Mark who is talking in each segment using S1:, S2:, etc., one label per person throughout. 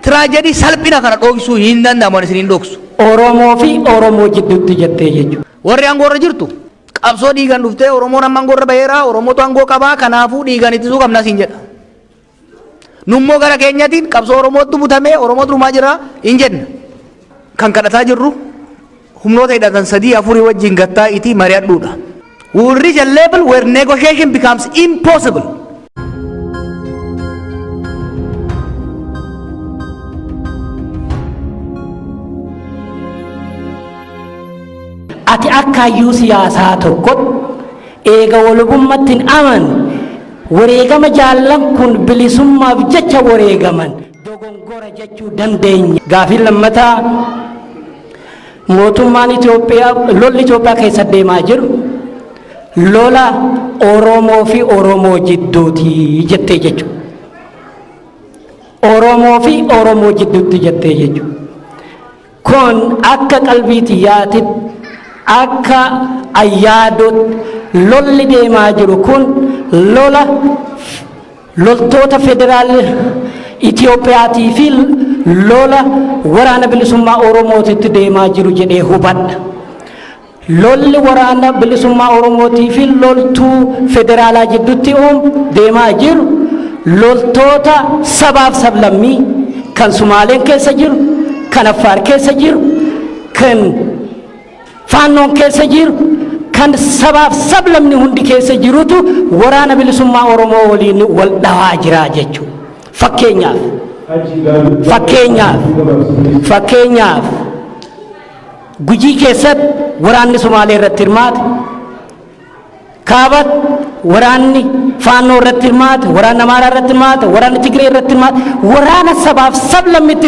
S1: Tragedy salphina kana dhoksuu hin danda'amu, ani isin hin dhoksu.
S2: Oromoo fi Oromoo jidduutti jettee jechuudha.
S1: Warri aangoo irra jirtu qabsoo dhiigan dhuftee, Oromoon amma aangoo irra baheera, Oromootu aangoo qabaa, kanaafuu dhiigan ittisuu qabna siin jedha. Nummoo gara keenyatiin qabsoo Oromootu butamee, Oromootu dhumaa jira hin jenna. Kan kadhataa jirru humnoota hidhatan sadii afurii wajjin gattaa itii mari'adhuudha. We will reach a level where negotiation becomes impossible.
S2: Ati akka hayyuu siyaasaa tokkotti eega walubummaatti hin aman, wareegama jaallan kun bilisummaaf jecha wareegaman dogongora jechuu dandeenya. Gaafiin lammataa, mootummaan Itoophiyaa, lolli Itoophiyaa keessa deemaa jiru lola Oromoo fi Oromoo jidduuti jettee jechuudha. Oromoo fi Oromoo jidduutti jettee jechuudha. Kun akka qalbii xiyyaatitti, akka ayyaadotti, lolli deemaa jiru kun lola loltoota federaal Itiyoophiyaatii fi lola waraana bilisummaa Oromootitti deemaa jiru jedhee hubadha. Lolli waraana bilisummaa Oromootii fi loltuu federaalaa jidduutti deemaa jiru loltoota sabaaf sablammii kan Sumaaleen keessa jiru, kan Affaar keessa jiru, kan Faannoon keessa jiru, kan sabaaf sablamni hundi keessa jirutu waraana bilisummaa Oromoo waliin wal dhawaa jira jechuudha. Fakkeenyaaf, Gujii keessatti waraanni Sumaalee irratti hirmaate, Kaabatti waraanni Faannoo irratti hirmaate, waraanni Amaaraa irratti hirmaate, waraanni Tigree irratti hirmaate, waraana sabaaf sablammitti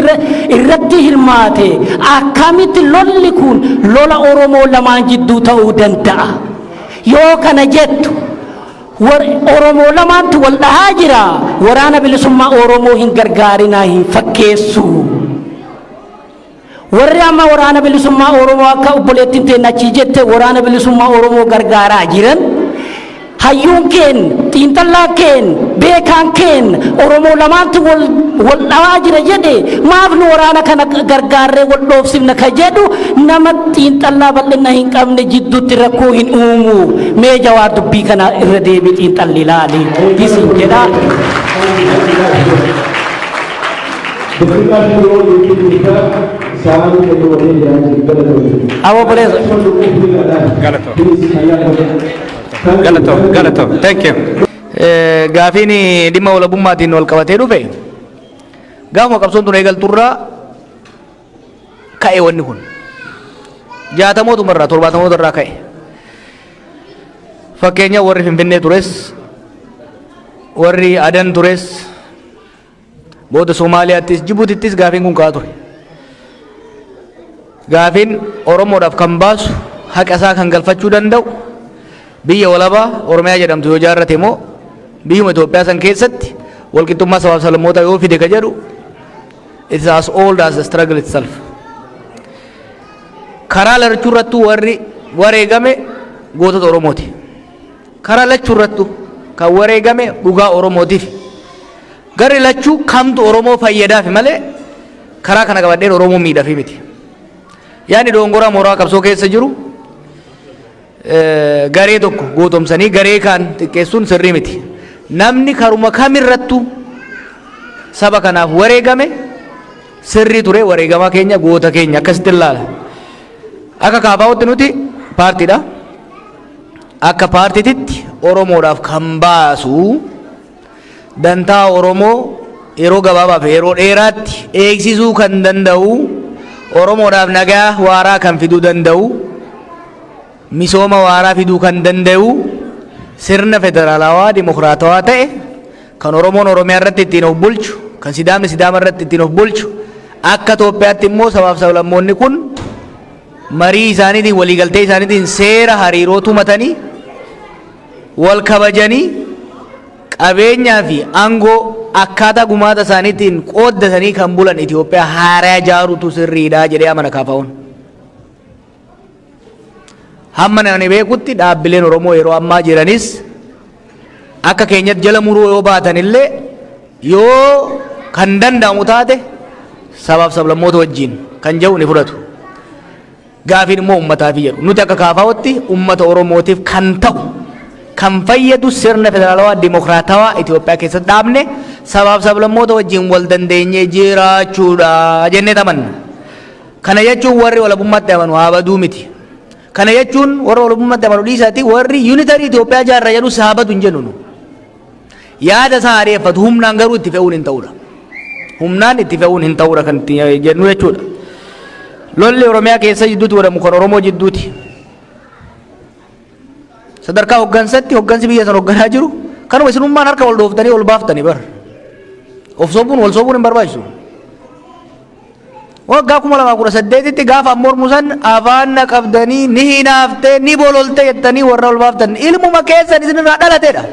S2: irratti hirmaate, akkamitti lolli kun lola Oromoo lamaan jidduu ta'uu danda'a? Yoo kana jettu Oromoo lamaantu wal dhahaa jira, waraana bilisummaa Oromoo hin gargaarinaa hin fakkeessu. Warri amma waraana bilisummaa Oromoo, akka obboleettiin teenya achii jette, waraana bilisummaa Oromoo gargaaraa jiran, hayyuun keen, xiinxallaan keen, beekaan keen Oromoo lamaantu wal dhawaa jira jedhe, maaf nu waraana kana gargaarree wal dhoofsifna ka jedhu nama xiinxallaa bal'ina hin qabne jidduutti rakkoo hin uumu? Mee Jawaar, dubbii kana irra deebii xiinxalli ilaali isin jedha.
S3: Daqiiqaa 5 yeroo guddaa sa'aatii gadi walii jiraa jiru.
S2: Abo obboleessa.
S4: Galatoo. Galatoo, galatoo. Thank you.
S1: Gaafiin dhimma walabummaatiin wal qabatee dhufe, gaafuma qabsoon tun eegalturraa ka'e. Wanni kun jaatamootumarraa, torbaatamootarraa ka'e. Fakkeenya, warri Finfinnee tures, warri Adan tures, booda Somaaliyaattis, Jibuutittis gaafiin kun ka'aa ture. Gaafiin Oromoodhaaf kan baasu, haqa isaa kan galfachuu danda'u, biyya walabaa Oromiyaa jedhamtu yoo ijaarrate immoo biyyuma Itoophiyaa san keessatti walqixxummaa sabaaf sablammootaa yoo fide ka jedhu, it is as old as the struggle itself. Karaa lachuu irrattuu warri wareegame gootota Oromooti. Karaa lachuu irrattuu kan wareegame dhugaa Oromootiif. Garri lachuu kamtu Oromoo fayyadaafi malee karaa kana qabadheen Oromoo miidhafi miti. Yaadni doongoraa mooraa qabsoo keessa jiru garee tokko gootomsanii garee kaan xiqqeessuun sirrii miti. Namni karuma kamirrattuu saba kanaaf wareegame sirrii ture, wareegamaa keenya, goota keenya akkasitti ilaala. Akka KFOtti nuti paartiidha. Akka paartiititti Oromoodhaaf kan baasu, dantaa Oromoo yeroo gabaabaa fi yeroo dheeraatti eegsisuu kan danda'u, Oromoodhaaf nagaa waaraa kan fiduu danda'u, misooma waaraa fiduu kan danda'u, sirna federaalawaa dimokiraatawaa ta'e kan Oromoon Oromiyaa irratti ittiin of bulchu, kan Sidaamni Sidaama irratti ittiin of bulchu, akka Itoophiyaatti immoo sabaaf sablammoonni kun marii isaaniitiin, waliigaltee isaaniitiin seera hariiroo tumatanii, wal kabajanii, qabeenyaa fi aangoo akkaataa gumaata isaaniitiin qooddatanii kan bulan Itoophiyaa haaraa ijaaruutu sirriidha jedhee amana KFO'n. Hamma namni beekutti dhaabbileen Oromoo yeroo ammaa jiranis akka keenyatti jala muruu yoo baatan illee, yoo kan danda'amu taate Sabaaf sablammoota wajjin kan jedhu ni fudhatu. Gaafiin immoo uummataafi jedhu. Nuti akka KFOtti uummata Oromootiif kan ta'u, kan fayyadu sirna federaalawaa dimokiraatawaa Itoophiyaa keessatti dhaabne, sabaaf sablammoota wajjin wal dandeenyee jiraachuudha jennee tamanna. Kana jechuun warri walabummaatti amanu haa baduu miti. Kana jechuun warra walabummaatti amanu dhiisaati, warri unitary Itoophiyaa jaarra jedhu haa badu hin jennu nu. Yaada isaa haa dhiyeeffatu, humnaan garuu itti fe'uun hin ta'udha. Humnaan itti fe'uun hin ta'udha kan itti jennu jechuudha. Lolli Oromiyaa keessa jidduutti godhamu kan Oromoo jidduuti. Sadarkaa hoggansatti hoggansi biyya sana hogganaa jiru kanuma isinummaan harka wal dhooftanii ol baaftanii bar. Of sobuun, wal sobuun hin barbaachisu. Waggaa 2018tti gaafa mormu san afaan na qabdanii, ni hinaaftee, ni bololtee jettanii warra ol baaftan ilmuma keessan isinirraa dhalateedha.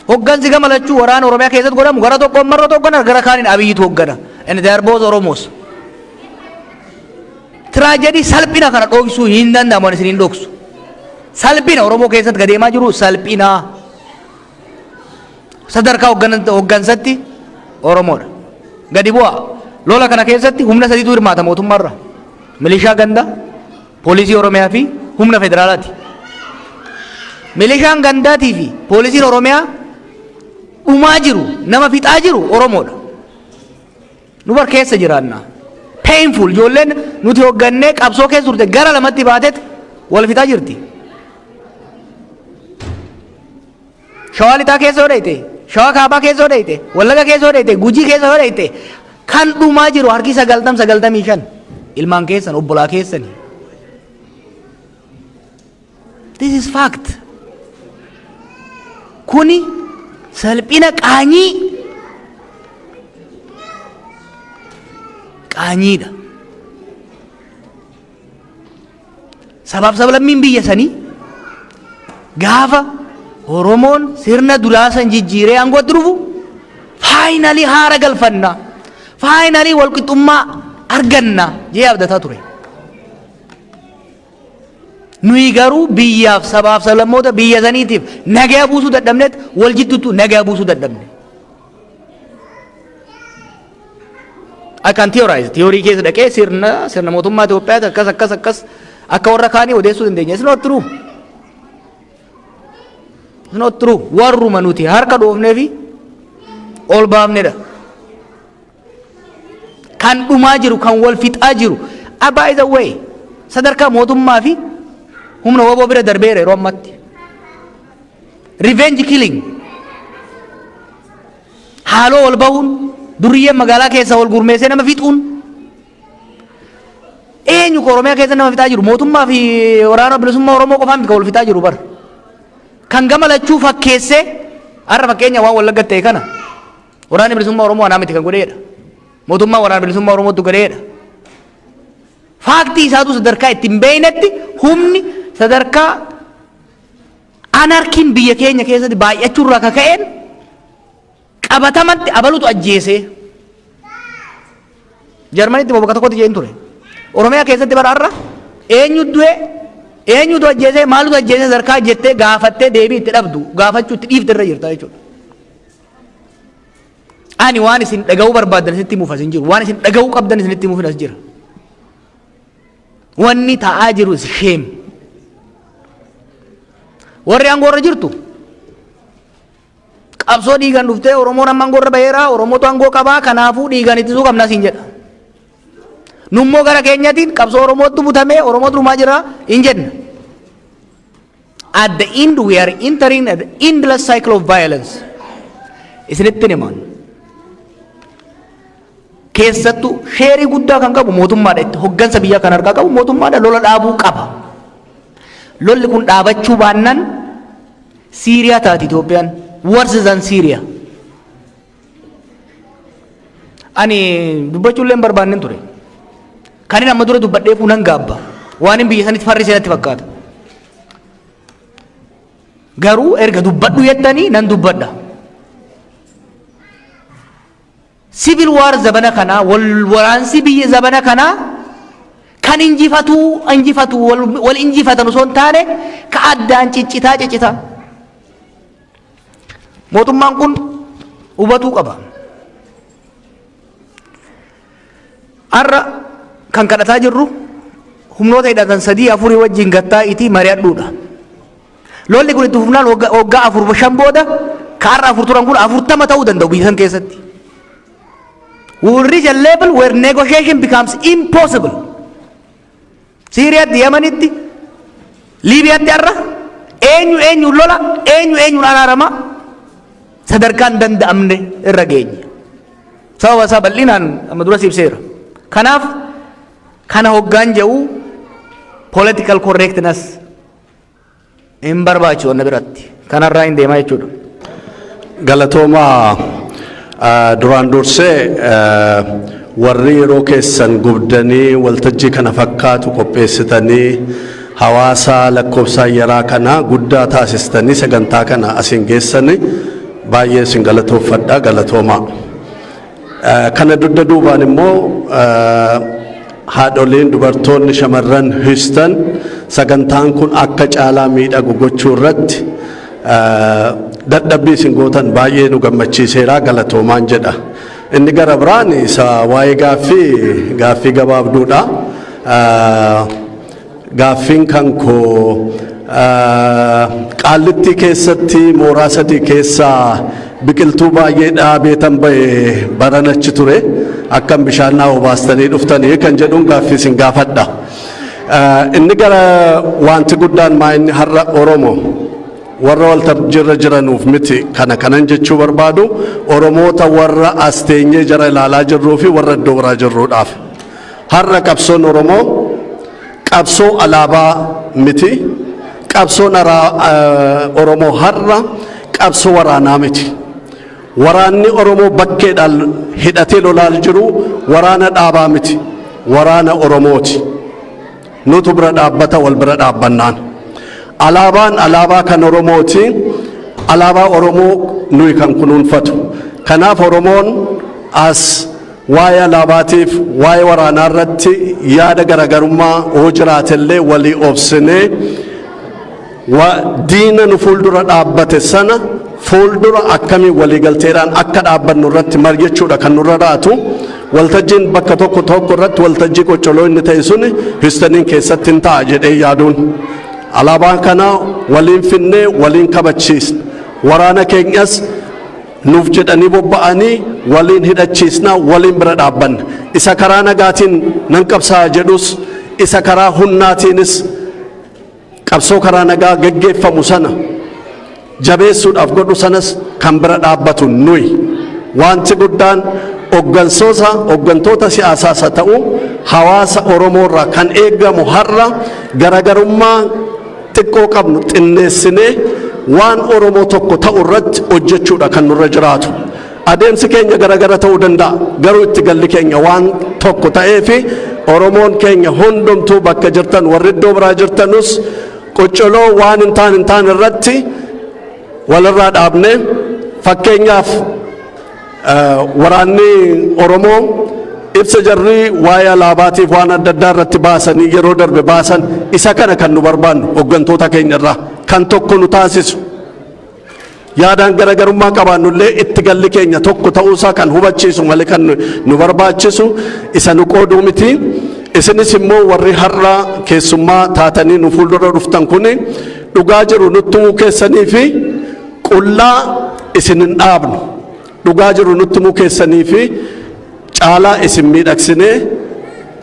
S1: Hoggansi gama lachuu waraana Oromiyaa keessatti godhamu gara tokkoon Marrootu hoggana, gara kaaniin Abiyyitu hoggana. And they are both Oromos. Tragedy, salphina kana dhoksuu hin danda'amu, ani isin hin dhoksu. Salphina Oromoo keessatti gadeemaa jiru salphina. Sadarkaa hoggansatti Oromoodha. Gadi bu'aa. Lola kana keessatti humna sadiitu hirmaata mootummaarra. Milishaa ganda, poolisii Oromiyaa fi humna federaalaati. Milishaan gandaatii fi poolisiin Oromiyaa dhumaa jiru, nama fixaa jiru Oromoodha. Nu bar keessa jiraanna. Painful, ijoolleen nuti hoggannee qabsoo keessa turte gara lamatti baatet wal fixaa jirti. Shawaa Lixaa keessa yoo dhayite, Shawaa Kaabaa keessa yoo dhayite, Wallaga keessa yoo dhayite, Gujii keessa yoo dhayite, kan dhumaa jiru harki 90, 95 ilmaan keessan, obbolaa keessani. This is fact. Kuni salphina, qaanyii qaanyiidha. Sabaaf sablammiin biyya sanii gaafa Oromoon sirna duraa san jijjiiree aangootti dhufu, finally haara galfanna, finally walqixxummaa arganna jee abdataa ture. Nuyi garuu biyyaaf, sabaaf sablammoota biyya saniitiif nagaa buusuu dadhabneet wal jidduutti nagaa buusuu dadhabne. I can theorize. Theory keessa dhaqee sirna mootummaa Itoophiyaati akkas akkas akkas akka warra kaanii odeessuu dandeenya. It's not true. It's not true. Warruma nuti harka dhoofnee fi ol baafnedha. Kan dhumaa jiru, kan wal fixaa jiru. Ah, by the way, sadarkaa mootummaa fi humna WBO bira darbeera yeroo ammatti. Revenge killing. Haaloo wal bahuun, duriyyeen magaalaa keessa wal gurmeessee nama fixuun, eenyu ka Oromiyaa keessa nama fixaa jiru? Mootummaa fi waraana bilisummaa Oromoo qofaan miti kan wal fixaa jiru bar. Kan gama lachuu fakkeessee, har'a fakkeenya waan Wallagga ta'e kana, waraanni bilisummaa Oromoo anaa miti kan godheedha. Mootummaa waraana bilisummaa Oromootu godheedha. Fact isaatu sadarkaa ittiin beeynetti humni sadarkaa anarchyn biyya keenya keessatti baay'achuu irraa kaka'een qabatamatti abalutu ajjeesee. Jarmanitti bakka tokkotti jeen ture. Oromiyaa keessatti bara har'a eenyu du'e, eenyutu ajjeesee, maalutu ajjeesee, sadarkaa jettee gaafattee deebii itti dhabdu, gaafachuu itti dhiifte irra jirta jechuudha. Ani waan isin dhaga'uu barbaaddan isinitti himuuf as hin jiru. Waan isin dhaga'uu qabdan isinitti himuuf as jira. Wanni ta'aa jiru is shame. Warri aangoo irra jirtu qabsoo dhiigan dhuftee, Oromoon amma aangoo irra baheera, Oromootu aangoo qabaa, kanaafuu dhiigan ittisuu qabna siin jedha. Nummoo gara keenyatiin qabsoo Oromootu butamee, Oromootu dhumaa jira hin jenna. At the end we are entering an endless cycle of violence. Isinitti himan. Keessattuu share guddaa kan qabu mootummaadha, itti hoggansa biyya kan harkaa qabu mootummaadha, lola dhaabuu qaba. Lolli kun dhaabachuu baannaan Siiriyaa taati Itoophiyaan, worse than Syria. Ani dubbachuu illee hin barbaannen ture. Kan inni amma dura dubbadheefuu nan gaabba. Waan hin biyya sanitti farrisee natti fakkaata. Garuu erga dubbadhu jettanii nan dubbadha. Civil war zabana kanaa, wal waraansi biyya zabana kanaa kan injifatu wal injifatan osoo hin taane ka addaan ciccitaa ciccitaa. Mootummaan kun hubatuu qaba. Har'a kan kadhataa jirru humnoota hidhatan sadii afurii wajjin gattaa'itii mari'adhuudha. Lolli kun itti fufnaan waggaa afur, shan booda ka har'a afur turan kun 40 ta'uu danda'u biyya san keessatti. We will reach a level where negotiation becomes impossible. Siiriyaatti, Yemenitti, Liibiyaatti har'a eenyu eenyuun lola, eenyu eenyuun araarama, sadarkaan danda'amne irra geenye. Sababa isaa bal'inaan amma dura ibseera. Kanaaf kana hoggaan jedhu political correctness hin barbaachisu wanna biratti. Kanarraa hin deemaa jechuudha.
S5: Galatoomaa. Duraan dursee warri yeroo keessan gubdanii waltajjii kana fakkaatu qopheessitanii, hawaasa lakkoofsaan yaraa kana guddaa taasistanii sagantaa kana asiin geessanii, baay'ee isin galatoofadha, galatoomaa. Kana dugda duubaan immoo haadholiin, dubartoonni, shamarran Houston sagantaan kun akka caalaa miidhagu gochuu irratti dadhabbii isin gootan baay'ee nu gammachiiseera, galatoomaan jedha. Inni gara biraan isa waa'ee gaaffii, gaaffii gabaabduudha. Gaaffiin kan koo Qaallittii keessatti mooraa sadii keessaa biqiltuu baay'ee dhaabeetan ba'e baran achi ture, akkam bishaan naa obaastanii dhuftanii kan jedhuun gaaffii isin gaafadha. Inni gara wanti guddaan maa inni har'a Oromoo warra waltajjiirra jiranuuf miti. Kana kanan jechuu barbaadu Oromoota warra as teenyee jara ilaalaa jirruu fi warra iddoo biraa jirruudhaaf. Har'a qabsoon Oromoo qabsoo alaabaa miti. Qabsoon Oromoo har'a qabsoo waraanaa miti. Waraanni Oromoo bakkeedhaan hidhatee lolaa jiru waraana dhaabaa miti. Waraana Oromooti. Nutu bira dhaabbata wal bira dhaabbannaan. Alaabaan alaabaa kan Oromooti. Alaabaa Oromoo nuyi kan kunuunfatu. Kanaaf Oromoon as waa'ee alaabaatiif waa'ee waraanaa irratti yaada garaagarummaa yoo jiraatellee walii obsinee, diina nu fuuldura dhaabbate sana fuuldura akkamiin waliigalteedhaan akka dhaabbannu irratti mari'achuudha kan nurra raatu. Waltajjiin bakka tokko tokko irratti waltajjii qoccoloo inni ta'e suni Houstoniin keessatti hin ta'a jedhee yaaduun, alaabaan kana waliin finnee waliin kabachiisna, waraana keenyas nuuf jedhanii bobba'anii waliin hidhachiisna, waliin bira dhaabbanna. Isa karaa nagaatiin nan qabsaa jedhus, isa karaa humnaatiinis qabsoo karaa nagaa geggeeffamu sana jabeessuudhaaf godhu sanas kan bira dhaabbatu nuyi. Wanti guddaan hoggansoota, hoggantoota siyaasaas haa ta'u hawaasa Oromoo irraa kan eegamu, har'a garaagarummaa xiqqoo qabnu xinneessinee waan Oromoo tokko ta'u irratti hojjechuudha kan nurra jiraatu. Adeemsi keenya garagara ta'uu danda'a, garuu itti galli keenya waan tokko ta'ee fi Oromoon keenya hundumtuu bakka jirtan, warri iddoo biraa jirtanus, qoccoloo waan hin taane irratti walirraa dhaabne. Fakkeenyaaf waraanni Oromoo ibsa jarri waa'ee alaabaatiif waan adda addaa irratti baasanii yeroo darbe baasan, isa kana kan nu barbaannu hooggantoota keenya irraa, kan tokko nu taasisu, yaadaan garaagarummaa qabaannullee itti galli keenya tokko ta'uusaa kan hubachiisu malee kan nu barbaachisu isa nu qooduu miti. Isinis immoo warri har'a keessummaa taatanii nu fuuldura dhuftan kun dhugaa jiru nutti himuu keessanii fi qullaa isin hin dhaabnu. Dhugaa jiru nutti himuu keessanii fi caalaa isin miidhagsinee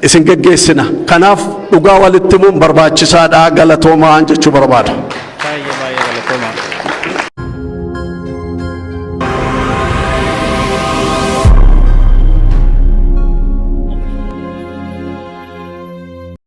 S5: isin geggeessina. Kanaaf dhugaa walitti himuun barbaachisaadha, galatoomaa jechuu barbaada.